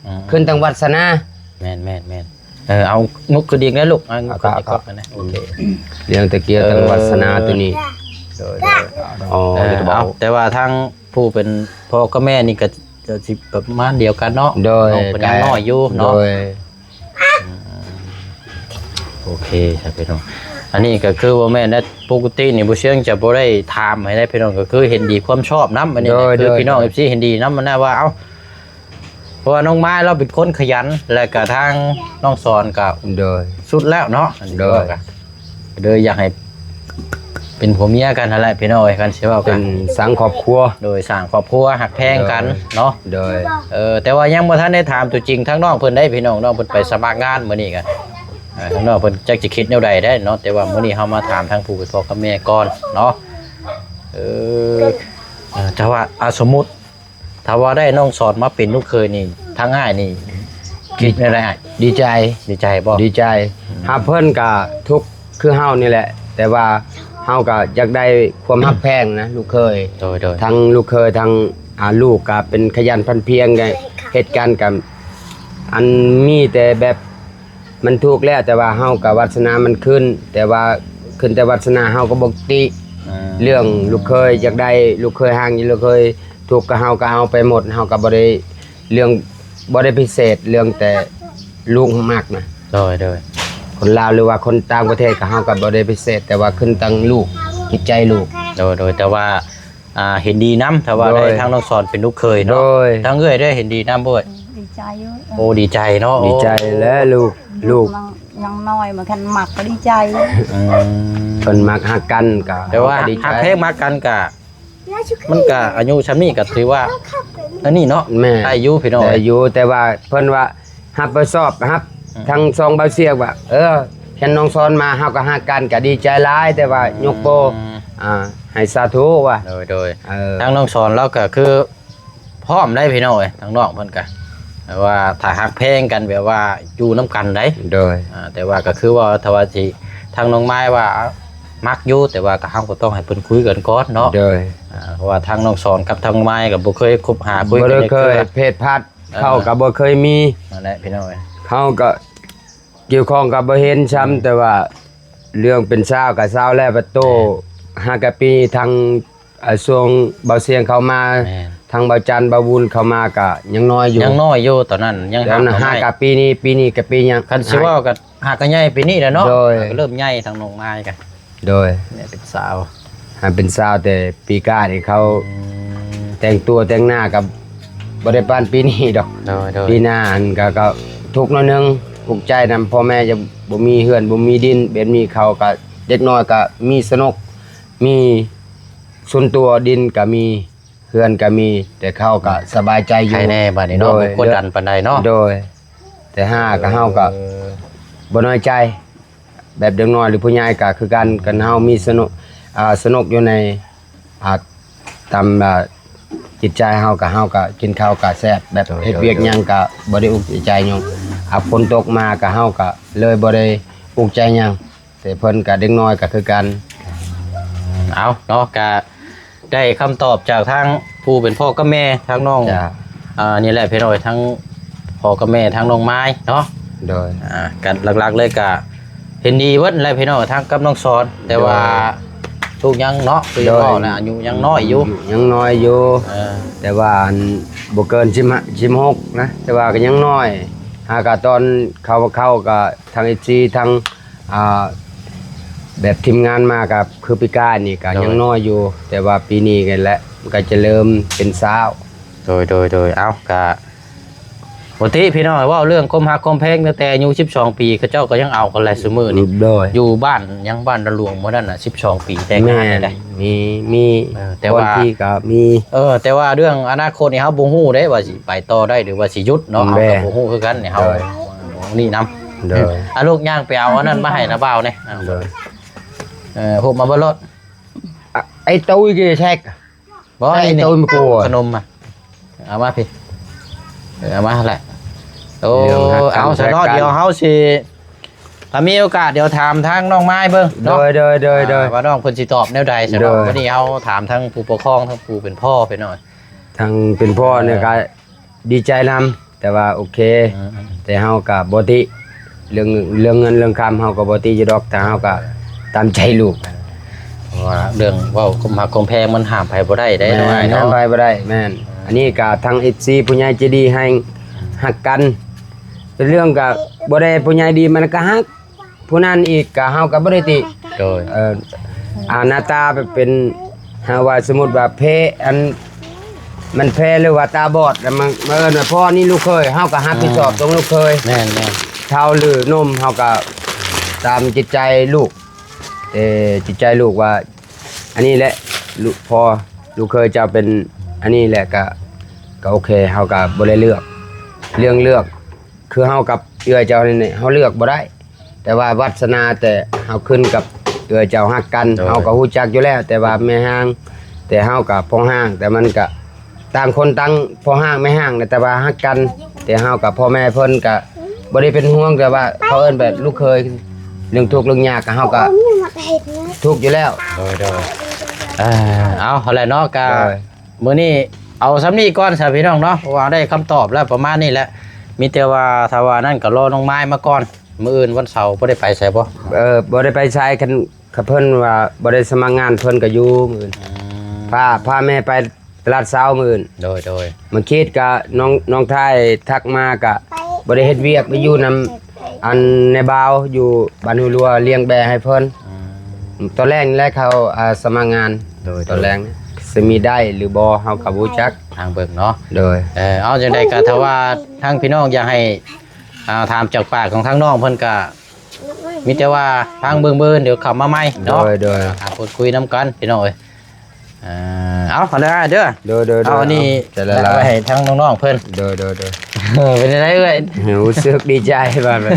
ອືມ ຂຶ້ນຕັ້ງວາດສະໜາ ແມ່ນໆໆ ເອີ ເອົາ ນຸກຂຶ້ນອີກແລ້ວລູກ ເອົາ ນຸກຂຶ້ນອີກ ເອົາ ກັບ ເອົາ ນະ ໂອເຄ ເລື່ອງແຕ່ກ່ຽວ ເອີ ຕັ້ງວາດສະໜາໂຕນີ້ ໂດຍ ໂດຍ ອໍ ເອີ ເອົາ ແຕ່ວ່າທາງຜູ້ເປັນພໍ່ກັບແມ່ນີ້ກໍຈະຊິປະມານດຽວກັນເນາະ ໂດຍ ນ້ອງເພິ່ນຍັງນ້ອຍຢູ່ເນາະ ໂດຍ ອືມ ໂອເຄ ຊະພີ່ນ້ອງ ອັນນີ້ກໍຄືບໍ່ແມ່ນນະ ປົກກະຕິນີ້ບໍ່ຊຽງຈະບໍ່ໄດ້ຖາມໃຫ້ໄດ໋ພີ່ນ້ອງ ກໍຄືເຫັນດີຄວາມຊອບນຳ ອັນນີ້ ໂດຍ ຄື ໂດຍ ພີ່ນ້ອງ ໂດຍ ເອັຟຊີ ເຫັນດີນຳ ອັນນັ້ນວ່າ ເອົ້າ ເພາະວ່ານ້ອງມາຍລາວເປັນຄົນຂະຫຍັນ ແລະກະທາງນ້ອງສອນກະ ໂດຍ ສຸດແລ້ວເນາະ ອັນນີ້ ໂດຍ ກໍເລີຍຢາກໃຫ້ ປັນຜົວເມຍກັນຫັ້ນແຫຼະພີ່ນ້ອງເອີຍ ຄັນຊິເວົ້າ ເປັນ ກັນ ສ້າງຄອບຄົວ ໂດຍ ສ້າງຄອບຄົວຮັກແພງກັນ ໂດຍ ເນາະ ໂດຍ ເອີ ແຕ່ວ່າຍັງບໍ່ທັນໄດ້ຖາມຕົວຈິງທາງນ້ອງເພິ່ນໄດ້ພີ່ນ້ອງ ນ້ອງເພິ່ນໄປສະໝັກງານມື້ນີ້ກະ ເອີ ທາງນ້ອງເພິ່ນຈັກຊິຄິດແນວໃດໄດ້ເນາະ ແຕ່ວ່າມື້ນີ້ເຮົາມາຖາມທາງຜູ້ເປັນພໍ່ກັບແມ່ກ່ອນເນາະ ເອີ ເອີ ແຕ່ວ່າ ອາ ສົມມຸດ ຖ້າວ່າໄດ້ນ້ອງສອນມາເປັນລູກເຂີຍນີ້ ທາງອ້າຍນີ້ຄິດແນວໃດອ້າຍ? ດີໃຈ ດີໃຈບໍ່? ດີໃຈ ອືມ ຫາເພິ່ນກະທຸກຄືເຮົານີ້ແຫຼະ ແຕ່ວ່າເຮົາກະຢາກໄດ້ຄວາມຮັກແພງນະ ລູກເຂີຍ ໂດຍໆ ທັງລູກເຂີຍ ທັງ ອ່າ ລູກກະເປັນຂະຫຍັນໝັ່ນພຽນ ເຮັດການກະ ອັນມີແຕ່ແບບ ມັນທຸກແລ້ວ ແຕ່ວ່າເຮົາກະວາດສະໜາມັນຂຶ້ນ ແຕ່ວ່າຂຶ້ນແຕ່ວາດສະໜາ ເຮົາກະບໍ່ຕິ ອືມ ເລື່ອງລູກເຂີຍຢາກໄດ້ ລູກເຂີຍຮັ່ງ ລູກເຂີຍທຸກ ກະເຮົາກະເອົາໄປໝົດ ເຮົາກະບໍ່ໄດ້ ເລື່ອງ ບໍ່ໄດ້ພິເສດ ເລື່ອງແຕ່ລູກມັກນະ ໂດຍໆ ຄົນລາວ ຫຼືວ່າຄົນຕ່າງປະເທດ ກະເຮົາກະບໍ່ໄດ້ພິເສດ ແຕ່ວ່າຂຶ້ນຕັ້ງລູກ ຈິດໃຈລູກ ໂດຍໆ ແຕ່ວ່າ ອ່າ ເຫັນດີນຳ ຖ້າວ່າ ໂດຍ ໄດ້ທາງນ້ອງສອນເປັນລູກເຂີຍເນາະ ໂດຍ ທາງເອື້ອຍໄດ້ເຫັນດີນຳບໍ່ເອື້ອຍ? ດີໃຈຢູ່ ໂອ້ ດີໃຈເນາະ ດີໃຈແລ້ວ ລູກ ລູກ ຍັງນ້ອຍ ມັນຄັນມັກກະດີໃຈ ອືມ ເພິ່ນມັກຮັກກັນກະ ແຕ່ວ່າ ເຮົາກະດີໃຈ ຮັກແພງມັກກັນກະ ມັນກະອາຍຸຊ່ຳນີ້ກະຖືວ່າ ອັນນີ້ເນາະ ແມ່ນ ໄດ້ຢູ່ພີ່ນ້ອງ ໄດ້ຢູ່ ແຕ່ວ່າເພິ່ນວ່າ ຮັບຜິດຊອບ ຮັບ ອືມ ທັງສອງບ່າວຊຽງວ່າ ເອີ ຄັນນ້ອງສອນມາ ເຮົາກະຮັກກັນ ກະດີໃຈຫຼາຍ ແຕ່ວ່າ ອືມ ຍົກໂປ້ ອ່າ ໃຫ້ສາທຸວ່າ ໂດຍໆ ເອີ ທາງນ້ອງສອນລາວກະຄືພ້ອມໄດ໋ພີ່ນ້ອງເອີຍ ທາງນ້ອງເພິ່ນກະ ແບບວ່າຖ້າຮັກແພງກັນ ແບບວ່າຢູ່ນຳກັນໄດ໋ ໂດຍ ອ່າ ແຕ່ວ່າກະຄືວ່າ ຖ້າວ່າຊິ ທາງນ້ອງມາຍວ່າມັກຢູ່ ແຕ່ວ່າກະ ເຮົາກະຕ້ອງໃຫ້ເພິ່ນຄຸຍກັນກ່ອນເນາະ ໂດຍ ອ່າ ເພາະວ່າທາງນ້ອງສອນກັບທາງມາຍກະບໍ່ເຄີຍຄົບຫາຄຸຍກັນ ບໍ່ໄດ້ເຄີຍເພດພັດ ເອີ ເຂົາກະບໍ່ເຄີຍມີ ນັ້ນແຫຼະພີ່ນ້ອງເອີຍ ເຮົາກະກ່ຽວຂ້ອງກະບໍ່ເຫັນຊ້ຳ ອືມ ແຕ່ວ່າເລື່ອງເປັນຊາວກະຊາວແລ້ວ ປະໂຕ ແມ່ນ ຫາກະປີທາງ ອ່າ ຊ່ວງບ່າວຊຽງເຂົ້າມາ ແມ່ນ ທາງບ່າວຈັນ ບ່າວວຸນເຂົ້າມາກະຍັງນ້ອຍຢູ່ ຍັງນ້ອຍຢູ່ຕອນນັ້ນ ຍັງ ແຕ່ ຫາ ຫາກະປີນີ້ ປີນີ້ກະປີຍັງ ຄັນຊິເວົ້າກະຫາກະໃຫຍ່ປີນີ້ແຫຼະເນາະ ໂດຍ ກະເລີ່ມໃຫຍ່ທາງນ້ອງມາຍກະ ໂດຍ ແມ່ເປັນສາວ ຫາເປັນສາວແຕ່ປີກາຍນີ້ເຂົາ ອືມ ແຕ່ງຕົວແຕ່ງໜ້າກະບໍ່ໄດ້ປານປີນີ້ດອກ ໂດຍໆ ປີໜ້າຫັ້ນກະ ກະທຸກໜ້ອຍໜຶ່ງ ທຸກໃຈນຳ ພໍ່ແມ່ຈະບໍ່ມີເຮືອນ ບໍ່ມີດິນ ແບບນີ້ເຂົາກະ ເດັກນ້ອຍກະມີສະໜົກ ມີສ່ວນຕົວ ດິນກະມີ ເຮືອນກະມີ ແຕ່ເຂົາກະສະບາຍໃຈຢູ່ ໃຄແນ່ບາດນີ້ເນາະ ໂດຍ ບໍ່ກົດດັນປານໃດເນາະ ໂດຍ ແຕ່ຫາກະເຮົາກະ ເອີ ບໍ່ນ້ອຍໃຈ ແບບເດັກນ້ອຍ ຫຼືຜູ້ໃຫຍ່ກະຄືກັນ ຄັນເຮົາມີສະໜົກ ອ່າ ສະໜົກຢູ່ໃນ ອ່າ ຕາມ ອ່າ ຈິດໃຈເຮົາກະ ເຮົາກະກິນເຂົ້າກະແຊບ ແບບ ໂດຍ ເຮັດວຽກ ໂດຍ ຫຍັງກະບໍ່ໄດ້ອຸກໃຈຫຍັງ ອ່າ ຝົນຕົກມາກະ ເຮົາກະເລີຍບໍ່ໄດ້ອຸກໃຈຫຍັງ ແຕ່ເພິ່ນກະເດັກນ້ອຍກະຄືກັນ ເອົາເນາະ ກະໄດ້ຄຳຕອບຈາກທາງຜູ້ເປັນພໍ່ກັບແມ່ ທາງນ້ອງ ເຈົ້າ ອ່າ ນີ້ແຫຼະພີ່ນ້ອງ ທາງພໍ່ກັບແມ່ ທາງນ້ອງມາຍເນາະ ໂດຍ ອ່າ ກະຫຼັກໆເລີຍກະເຫັນດີເບິດແຫຼະພີ່ນ້ອງ ທາງກັບນ້ອງສອນ ແຕ່ວ່າ ໂດຍ ລູກຍັງເນາະ ຄື ໂດຍ ເວົ້າແລ້ວອາຍຸຍັງນ້ອຍຢູ່ ອາຍຸຍັງນ້ອຍຢູ່ ເອີ ແຕ່ວ່າອັນບໍ່ເກີນສິບຫ້າ ສິບຫົກນະ ແຕ່ວ່າກະຍັງນ້ອຍ ຫາກະຕອນເຂົາ ເຂົາກະ ທາງເອັຟຊີ ທາງ ອ່າ ແບບທີມງານມາກະຄືປີກາຍນີ້ກະ ໂດຍ ຍັງນ້ອຍຢູ່ ແຕ່ວ່າປີນີ້ຫັ້ນແຫຼະ ມັນກະຈະເລີ່ມເປັນສາວ ໂດຍ ໂດຍ ໂດຍ ເອົ້າ ກະ ປົກກະຕິພີ່ນ້ອງ ເວົ້າເລື່ອງຄວາມຮັກຄວາມແພງຕັ້ງແຕ່ອາຍຸສິບສອງປີ ເຂົາເຈົ້າກະຍັງເອົາກັນແຫຼະຊຸມື້ນີ້ ໂດຍ ຢູ່ບ້ານຫຍັງ ບ້ານດອນຫຼວງ ມື້ນັ້ນນະ ສິບສອງປີແຕ່ງງານ ແມ່ນ ໄດ້ ມີ ມີ ເອີ ແຕ່ວ່າ ບາງທີກະມີ ເອີ ແຕ່ວ່າເລື່ອງອະນາຄົດນີ້ເຮົາບໍ່ຮູ້ເດ້ວ່າຊິໄປຕໍ່ໄດ້ ຫຼືວ່າຊິຢຸດເນາະ ເຮົາກະ ແມ່ນ ບໍ່ຮູ້ຄືກັນນີ້ ເຮົາ ໂດຍ ບໍ່ຮູ້ນີ້ນຳ ໂດຍ ອາ ລູກຍ່າງໄປເອົາອັນນັ້ນມາໃຫ້ນະບ່າວແດ່ ໂດຍ ເອີ ຮູບມາເບິ່ງໂລດ ອາ ໄອ້ຕຸ້ຍກະແຊກ ບໍ່ ໄອ້ ໄອ້ນີ້ ໂຕມະກົວ ຂະໜົມມາ ເອົາມາພີ້ ເອີ ເອົາມາຫັ້ນແຫຼະ ໂອ້ ເລື່ອງຮັກກັນ ເອົາຊະເນາະ ແພງກັນ ດຽວເຮົາຊິ ຖ້າມີໂອກາດ ດຽວຖາມທາງນ້ອງມາຍເບິ່ງເນາະ ໂດຍ ໂດຍ ໂດຍ ອ່າ ໂດຍ ວ່ານ້ອງເພິ່ນຊິຕອບແນວໃດຊະເນາະ ໂດຍ ວັນນີ້ເຮົາຖາມທາງຜູ້ປົກຄອງ ທາງຜູ້ເປັນພໍ່ໄປໜ້ອຍ ທາງເປັນພໍ່ນີ້ ເອີ ກະ ດີໃຈນຳ ແຕ່ວ່າໂອເຄ ອືມ ແຕ່ເຮົາກະບໍ່ຕິ ເລື່ອງ ເລື່ອງເງິນເລື່ອງຄຳເຮົາກະບໍ່ຕິຢູ່ດອກ ແຕ່ເຮົາກະຕາມໃຈລູກ ເພາະວ່າເລື່ອງເວົ້າຄວາມຮັກຄວາມແພງມັນຫ້າມໃຜບໍ່ໄດ້ເດ້ ແມ່ນ ນ້ອງອ້າຍເນາະ ຫ້າມໃຜບໍ່ໄດ້ ແມ່ນ ອັນນີ້ກະທາງເອັຟຊີຜູ້ໃຫຍ່ໃຈດີໃຫ້ ອືມ ຮັກກັນ ເປັນເລື່ອງກະບໍ່ໄດ້ຜູ້ໃຫຍ່ດີມັນກະຮັກ ຜູ້ນັ້ນອີກກະເຮົາກະບໍ່ໄດ້ຕິ ໂດຍ ເອີ ອາ ໜ້າຕາແບບເປັນ ຫາວ່າສົມມຸດວ່າເພ ອັນ ມັນເພ ຫຼືວ່າຕາບອດ ແລ້ວມາ ມາເອີ້ນວ່າພໍ່ນີ້ລູກເຂີຍ ເຮົາກະຮັບຜິດຊອບ ອືມ ຕົງລູກເຂີຍ ແມ່ນໆ ເຖົ້າຫຼືໜຸ່ມ ເຮົາກະຕາມຈິດໃຈລູກ ເອີ ຈິດໃຈລູກວ່າ ອັນນີ້ແຫຼະ ລູກພໍ່ ລູກເຂີຍເຈົ້າເປັນອັນນີ້ແຫຼະ ກະ ກະໂອເຄ ເຮົາກະບໍ່ໄດ້ເລືອກ ເລື່ອງເລືອກ ຄືເຮົາກັບເອື້ອຍເຈົ້ານີ້ ເຮົາເລືອກບໍ່ໄດ້ ແຕ່ວ່າວາດສະໜາ ແຕ່ເຮົາຂຶ້ນກັບເອື້ອຍເຈົ້າຮັກກັນ ໂດຍ ເຮົາກໍຮູ້ຈັກຢູ່ແລ້ວ ແຕ່ວ່າແມ່ຮ້າງ ແຕ່ເຮົາກໍພໍ່ຮ້າງ ແຕ່ມັນກໍຕ່າງຄົນຕ່າງພໍ່ຮ້າງແມ່ຮ້າງ ແຕ່ວ່າຮັກກັນ ແຕ່ເຮົາກັບພໍ່ແມ່ເພິ່ນກໍບໍ່ໄດ້ເປັນຫ່ວງ ແຕ່ວ່າເຂົາເອີ້ນແບບລູກເຂີຍ ເລື່ອງທຸກເລື່ອງຍາກກໍເຮົາກໍທຸກຢູ່ແລ້ວ ໂດຍ ໂດຍ ເອີ ເອົາ ຫັ້ນແຫຼະເນາະ ກະ ໂດຍ ມື້ນີ້ເອົາສ່ຳນີ້ກ່ອນຊະພີ່ນ້ອງເນາະ ເພາະວ່າໄດ້ຄຳຕອບແລ້ວປະມານນີ້ແຫຼະ ມີແຕ່ວ່າຖ້າວ່ານັ້ນກໍລໍນ້ອງມາຍມາກ່ອນ ມື້ອື່ນວັນເສົາບໍ່ໄດ້ໄປໃສບໍ່? ເອີ ບໍ່ໄດ້ໄປໃສ ຄັນ ຄັນເພິ່ນວ່າບໍ່ໄດ້ສະໝັກງານ ເພິ່ນກໍຢູ່ມື້ອື່ນ ອືມ ພາ ພາແມ່ໄປຕະຫຼາດເຊົ້າມື້ອື່ນ ໂດຍ ໂດຍ ມາຄິດກະ ນ້ອງ ນ້ອງທ້າຍທັກມາກະ ບໍ່ໄດ້ເຮັດວຽກ ໄປຢູ່ນຳ ອັນ ນາຍບ່າວຢູ່ບ້ານຫ້ວຍຫຼວງ ລ້ຽງແບ້ໃຫ້ເພິ່ນ ອືມ ຕອນແລກນີ້ແຫຼະເຂົາ ອ່າ ສະໝັກງານ ໂດຍ ຕອນແລກນີ້ ຊິມີໄດ້ຫຼືບໍ່ ເຮົາກໍບໍ່ຮູ້ຈັກ ທາງເບິ່ງເນາະ ໂດຍ ເອີ ເອົາ ຈັ່ງໃດກໍຖ້າວ່າທາງພີ່ນ້ອງຢາກໃຫ້ ອ່າ ຖາມຈາກປາກຂອງທາງນ້ອງເພິ່ນກໍ ມີແຕ່ວ່າຟັງເບິ່ງ ມື້ອື່ນດຽວເຂົ້າມາໃໝ່ເນາະ ໂດຍ ໂດຍ ຫາພູດຄຸຍນຳກັນພີ່ນ້ອງເອີຍ ເອີ ເອົາ ເອົາເດີອ້າຍເດີ ໂດຍ ໂດຍ ໂດຍ ເອົາອັນນີ້ ໃຈລະລາຍ ໄວ້ໃຫ້ທາງນ້ອງໆເພິ່ນ ໂດຍ ໂດຍ ໂດຍ ເປັນຈັ່ງໃດເອື້ອຍ? ຮູ້ສຶກດີໃຈວ່າແບບ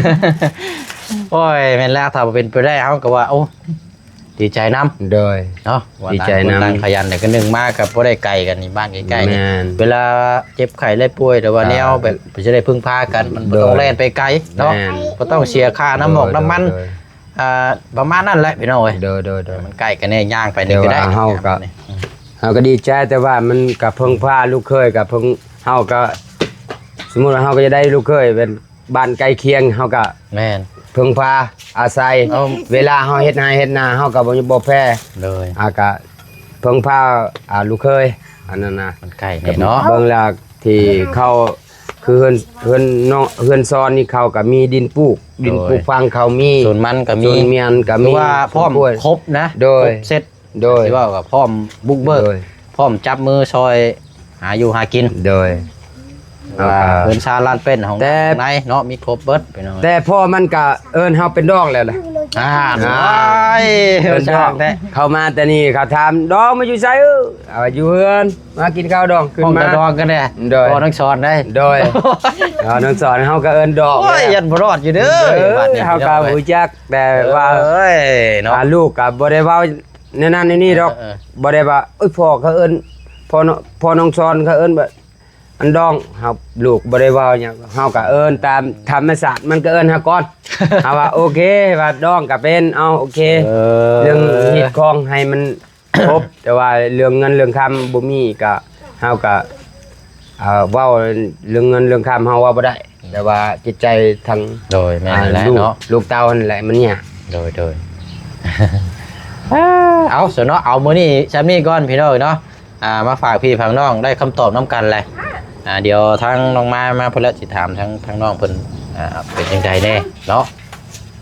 ໂອ້ຍ ແມ່ນແລ້ວ ຖ້າບໍ່ເປັນໄປໄດ້ ເຮົາກໍວ່າ ໂອ້ ດີໃຈນຳ ໂດຍ ເນາະ ວ່າ ດີໃຈນຳ ຕ່າງຄົນຕ່າງຂະຫຍັນ ແຕ່ກໍໜຶ່ງມາກໍບໍ່ໄດ້ໄກກັນນີ້ ບ້ານໃກ້ໆນີ້ ແມ່ນ ເວລາເຈັບໄຂ້ໄດ້ປ່ວຍ ຫຼືວ່າແນວແບບ ກໍຊິໄດ້ເພິ່ງພາກັນ ມັນບໍ່ຕ້ອງແລ່ນໄປໄກເນາະ ແມ່ນ ບໍ່ຕ້ອງເສຍຄ່ານ້ຳໝອກນ້ຳມັນ ໂດຍ ອ່າ ປະມານນັ້ນແຫຼະພີ່ນ້ອງເອີຍ ໂດຍ ໂດຍ ໂດຍ ມັນໃກ້ກັນແດ່ ຍ່າງໄປນີ້ກໍໄດ້ ແຕ່ວ່າເຮົາກໍ ເຮົາກໍດີໃຈ ແຕ່ວ່າມັນກໍເພິ່ງພາລູກເຂີຍ ກໍເພິ່ງ ເຮົາກໍ ສົມມຸດວ່າເຮົາກໍຈະໄດ້ລູກເຂີຍເປັນ ບ້ານໃກ້ຄຽງເຮົາກະ ແມ່ນ ເພິ່ງພາອາໄສ ເອີ ເວລາເຮົາເຮັດໄຮ່ເຮັດນາເຮົາກະບໍ່ ບໍ່ແພ້ ໂດຍ ອາ ກະເພິ່ງພາ ອາ ລູກເຂີຍ ອັນນັ້ນນະ ມັນໃກ້ແດ່ເນາະ ເບິ່ງແລ້ວທີ່ເຂົາ ຄືເຮືອນ ເຮືອນເນາະ ເຮືອນຊອນນີ້ເຂົາກະມີດິນປູກ ດິນ ໂດຍ ປູກຝັງເຂົາມີ ສວນມັນກະມີ ສວນມັນກະມີ ຄືວ່າພ້ອມ ສວນກ້ວຍ ຄົບນະ ໂດຍ ຄົບເຊັດ ໂດຍ ຊິເວົ້າກໍພ້ອມບຸກເບີກ ໂດຍ ພ້ອມຈັບມືຊ່ອຍຫາຢູ່ຫາກິນ ໂດຍ ວ່າເຮືອນຊານລານເປັນຂອງ ແຕ່ ໃນເນາະ ມີຄົບເບິດພີ່ນ້ອງ ແຕ່ພໍ່ມັນກະເອີ້ນເຮົາເປັນດອງແລ້ວລະ ອ່າ ອ່າ ໂອ້ຍ ເອີ້ນດອງ ເຂົ້າມາແຕ່ນີ້ເຂົາຖາມ ດອງມາຢູ່ໃສ? ເອີ ເອົາຢູ່ເຮືອນ ມາກິນເຂົ້າດອງ ຂຶ້ນມາ ດອງກັນແດ່ ໂດຍ ພໍ່ນ້ອງສອນໄດ໋ ໂດຍ ພໍ່ນ້ອງສອນ ເຮົາກໍເອີ້ນດອງ ໂອ້ຍ ແລ້ວ ຢ້ານບໍ່ລອດຢູ່ເດີ ເອີ ເຮົາກໍຮູ້ຈັກ ແຕ່ວ່າ ເອີຍ ເນາະ ອ່າ ລູກກໍບໍ່ໄດ້ເວົ້າ ແນວນັ້ນແນວນີ້ດອກ ເອີ ບໍ່ໄດ້ວ່າ ໂອ້ຍ ພໍ່ເຂົາເອີ້ນ ພໍ່ ພໍ່ນ້ອງສອນເຂົາເອີ້ນວ່າ ອັນດອງ ເຮົາ ລູກບໍ່ໄດ້ເວົ້າຫຍັງ ເຮົາກໍເອີ້ນຕາມທຳມະຊາດ ມັນກໍເອີ້ນເຮົາກ່ອນ ເຮົາວ່າໂອເຄ ວ່າດອງກໍເປັນ ເອົາ ໂອເຄ ເອີ ເລື່ອງຮີດຄອງໃຫ້ມັນຄົບ ແຕ່ວ່າເລື່ອງເງິນເລື່ອງຄຳບໍ່ມີ ກໍ ເຮົາກໍ ອ່າ ເວົ້າເລື່ອງເງິນເລື່ອງຄຳເຮົາເວົ້າບໍ່ໄດ້ ແຕ່ວ່າຈິດໃຈທາງ ໂດຍ ແມ່ນ ອ່າ ແຫຼະ ລູກ ເນາະ ລູກເຕົ້າຫັ້ນແຫຼະມັນຍາກ ໂດຍ ໂດຍ ເອົາ ຊະເນາະ ເອົາ ມື້ນີ້ຊ່ຳນີ້ກ່ອນພີ່ນ້ອງເນາະ ອ່າ ມາຝາກພີ່ຝາກນ້ອງ ໄດ້ຄຳຕອບນຳກັນແຫຼະ ອ່າ ດຽວທາງນ້ອງມາ ມາພຸ້ນແຫຼະ ຊິຖາມທາງ ທາງນ້ອງເພິ່ນ ອ່າ ເປັນຈັ່ງໃດແດ່ເນາະ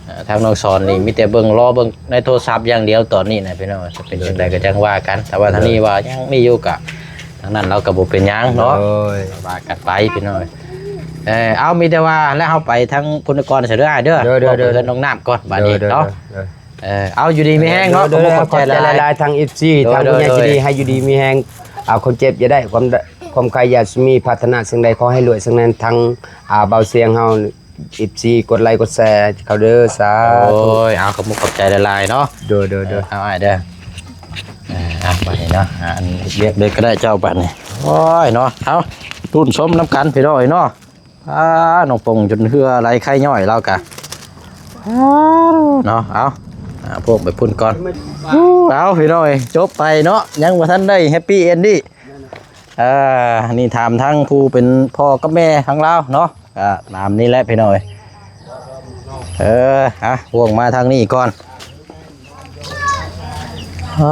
ອ່າ ທາງນ້ອງສອນນີ້ມີແຕ່ເບິ່ງ ລໍເບິ່ງໃນໂທລະສັບຢ່າງດຽວຕອນນີ້ນະພີ່ນ້ອງ ຈະເປັນຈັ່ງໃດກໍຈັ່ງວ່າກັນ ແຕ່ວ່າທາງນີ້ວ່າຍັງມີຢູ່ກະ ທາງນັ້ນລາວກໍບໍ່ເປັນຫຍັງເນາະ ໂດຍ ວ່າກັນໄປພີ່ນ້ອງ ເອີ ເອົາ ມີແຕ່ວ່າແລ້ວເຮົາໄປທາງພຸ້ນກ່ອນຊະເດີອ້າຍເດີ ໂດຍ ໂດຍ ເດີ ເດີ ເຮືອນນ້ອງນ້ຳກ່ອນບາດນີ້ເນາະ ໂດຍ ເອີ ເອົາ ຢູ່ດີມີແຮງເນາະ ໂດຍ ຂອບໃຈຫຼາຍໆ ທາງ ເອັຟຊີ ໂດຍ ທາງຜູ້ໃຫຍ່ໃຈດີ ໂດຍ ໃຫ້ຢູ່ດີມີແຮງ ເອົາ ຄົນເຈັບຢ່າໄດ້ ຄວາມ ຄວາມໄຄຢ່າມີ ປາດຖະໜາສິ່ງໃດຂໍໃຫ້ລວຍ ສິ່ງນັ້ນ ທາງ ອ່າ ເບົາສຽງເຮົາ ເອັຟຊີ ກົດໄລກົດແຊເຂົ້າເດີ ສາທຸ ໂອ້ຍ ເອົາ ຂອບມຸກຂອບໃຈຫຼາຍໆເນາະ ໂດຍ ໂດຍ ໂດຍ ເອີ ເອົາອ້າຍເດີ ເອີ ເອົາບາດນີ້ເນາະ ອ່າ ອັນເຮັດວຽກເລີຍກໍໄດ້ເຈົ້າບາດນີ້ ໂອ້ຍເນາະ ເອົາ ລຸ້ນຊົມນຳກັນພີ່ນ້ອງເອີຍເນາະ ອ່າ ນ້ອງປົງຈົນເຫື່ອໄຫຼໄຄຍ້ອຍລາວກະ ເນາະ ເອົາ ອ່າ ພວກໄປພຸ້ນກ່ອນ ເອົາ ພີ່ນ້ອງເອີຍ ຈົບໄປເນາະ ຍັງບໍ່ທັນໄດ້ແຮັບປີ້ເອັນດີ ເອີ ນີ້ຖາມທາງຜູ້ເປັນພໍ່ກັບແມ່ທາງລາວເນາະ ກະຕາມນີ້ແຫຼະພີ່ນ້ອງເອີຍ ເອີ ອ່ະ ພວກມາທາງນີ້ກ່ອນ ອ່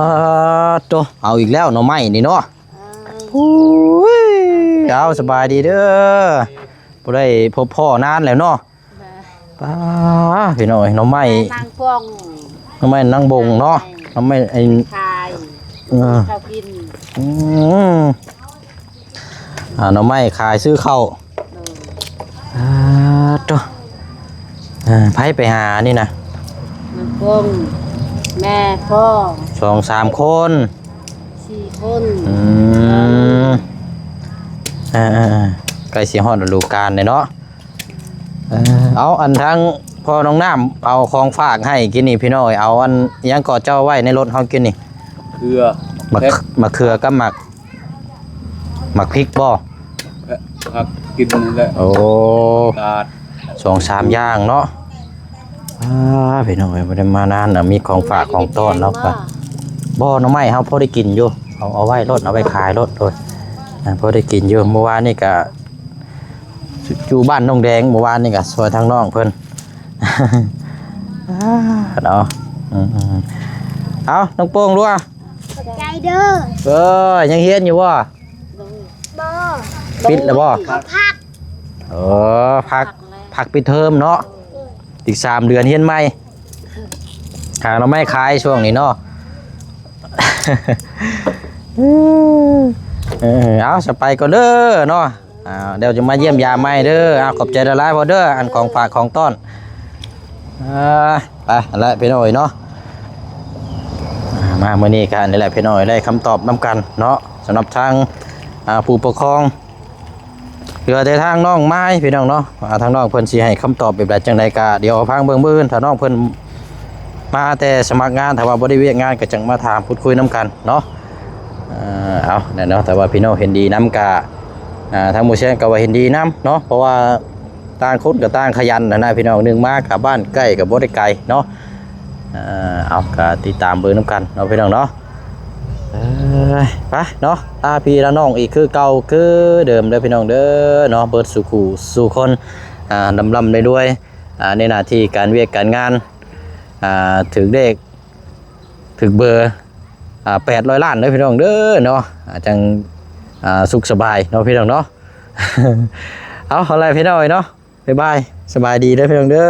າ ໂຕ ເອົາອີກແລ້ວໜໍ່ໄມ້ນີ້ເນາະ ເອີ ໂອ້ຍ ເອົາ ສະບາຍດີເດີ ບໍ່ໄດ້ພົບພໍ້ນານແລ້ວເນາະ ແມ່ນ ປ້າ ພີ່ນ້ອງເອີຍ ໜໍ່ໄມ້ ນາງປ່ອງ ໜໍ່ໄມ້ນາງບົງເນາະ ໜໍ່ໄມ້ ໜໍ່ໄມ້ ໄອ້ ຂາຍ ເອີ ເຂົ້າກິນ ອືມ ອ່າ ໜໍ່ໄມ້ຂາຍຊື້ເຂົ້າ ເອີ ອ່າ ໂຕ ເອີ ໃຜໄປຫານີ້ນະ ນາງປົງ ແມ່ພໍ່ ສອງສາມຄົນ ສີ່ຄົນ ອືມ ເອີໆໆ ໃກ້ຊິຮອດລະດູການແລ້ວເນາະ. ເອີ ເອົາ ອັນທາງພໍ່ນ້ອງນ້ຳເອົາຂອງຝາກໃຫ້ກິນນີ້ພີ່ນ້ອງເອີຍ. ເອົາອັນຫຍັງກໍເຈົ້າໄວ້ໃນລົດເຮົາກິນນີ້? ເຄືອ ໝາກ ແພັກ ໝາກເຂືອກັບໝາກ ໝາກພິກບໍ່? ແພັກ ຜັກກິນນີ້ແຫຼະ. ໂອ້ ຕາດ ສອງສາມຢ່າງເນາະ. ອ່າ ພີ່ນ້ອງເອີຍ ບໍ່ໄດ້ມານານນະ ມີຂອງຝາກຂອງຕ້ອນເນາະ. ບໍ່ ໜໍ່ໄມ້ເຮົາພໍໄດ້ກິນຢູ່ ເອົາ ເອົາໄວ້ໂລດ ເອົາໄວ້ຂາຍໂລດ ໂດຍ ອ່າ ພໍໄດ້ກິນຢູ່. ມື້ວານນີ້ກະ ຢູ່ ຢູ່ບ້ານນ້ອງແດງ ມື້ວານນີ້ກະຊ່ວຍທາງນ້ອງເພິ່ນ ເນາະ. ອືມໆ ເອົາ ນ້ອງໂປ່ງ ລວ ຂອບໃຈເດີ. ເອີ ຍັງຮຽນຢູ່ບໍ່? ບໍ່ ປິດແລ້ວບໍ່? ເຂົາພັກ ເອີ ພັກ ພັກແລ້ວ ພັກປິດເທີມເນາະ. ອີກສາມເດືອນຮຽນໃໝ່ ຫາໜໍ່ໄມ້ຂາຍຊ່ວງນີ້ເນາະ. ເອີ ເອົາ ສະ ໄປກ່ອນເດີເນາະ. ອ່າ ດຽວຈະມາຢ້ຽມຢາມໃໝ່ເດີ. ອ່າ ຂອບໃຈຫຼາຍໆ ພໍ່ເດີ ອັນຂອງຝາກຂອງຕ້ອນ. ອ່າ ໄປ ຫັ້ນແຫຼະພີ່ນ້ອງເອີຍເນາະ. ອ່າ ມາມື້ນີ້ກະນີ້ແຫຼະພີ່ນ້ອງເອີຍ ໄດ້ຄຳຕອບນຳກັນເນາະ ສຳລັບທາງ ອ່າ ຜູ້ປົກຄອງ. ເຫຼືອແຕ່ທາງນ້ອງມາຍພີ່ນ້ອງເນາະ ອ່າ ທາງນ້ອງເພິ່ນຊິໃຫ້ຄຳຕອບແບບໃດຈັ່ງໃດກະ ດຽວຟັງເບິ່ງມື້ອື່ນ ຖ້ານ້ອງເພິ່ນມາແຕ່ສະໝັກງານ ຖ້າວ່າບໍ່ໄດ້ວຽກງານກະຈັ່ງມາຖາມພູດຄຸຍນຳກັນເນາະ. ເອີ ເອົາ ແນ່ເນາະ ແຕ່ວ່າພີ່ນ້ອງເຫັນດີນຳກະ ອ່າ ທາງໝູ່ແຊງກະວ່າເຫັນດີນຳເນາະ ເພາະວ່າຕ່າງຄົນກະຕ່າງຂະຫຍັນຫັ້ນນະພີ່ນ້ອງ ໜຶ່ງມາກະບ້ານໃກ້ກະບໍ່ໄດ້ໄກເນາະ. ເອີ ເອົາ ກະຕິດຕາມເບິ່ງນຳກັນເນາະພີ່ນ້ອງເນາະ. ເອີ ໄປເນາະ ລາພີ່ລານ້ອງອີກຄືເກົ່າຄືເດີມເດີພີ່ນ້ອງເດີເນາະ ເບິດສູ່ຄູ່ສູ່ຄົນ ອ່າ ລ່ຳໆລວຍໆ ອ່າ ໃນໜ້າທີ່ການວຽກການງານ ອ່າ ຖືກເລກຖືກເບີ ອ່າ ແປດຮ້ອຍລ້ານເດີພີ່ນ້ອງເດີເນາະ ອ່າ ຈັ່ງ ອ່າ ສຸກສະບາຍເນາະພີ່ນ້ອງເນາະ. ເອົາ ເອົາລະພີ່ນ້ອງເນາະ ບາຍບາຍ ສະບາຍດີເດີພີ່ນ້ອງເດີ.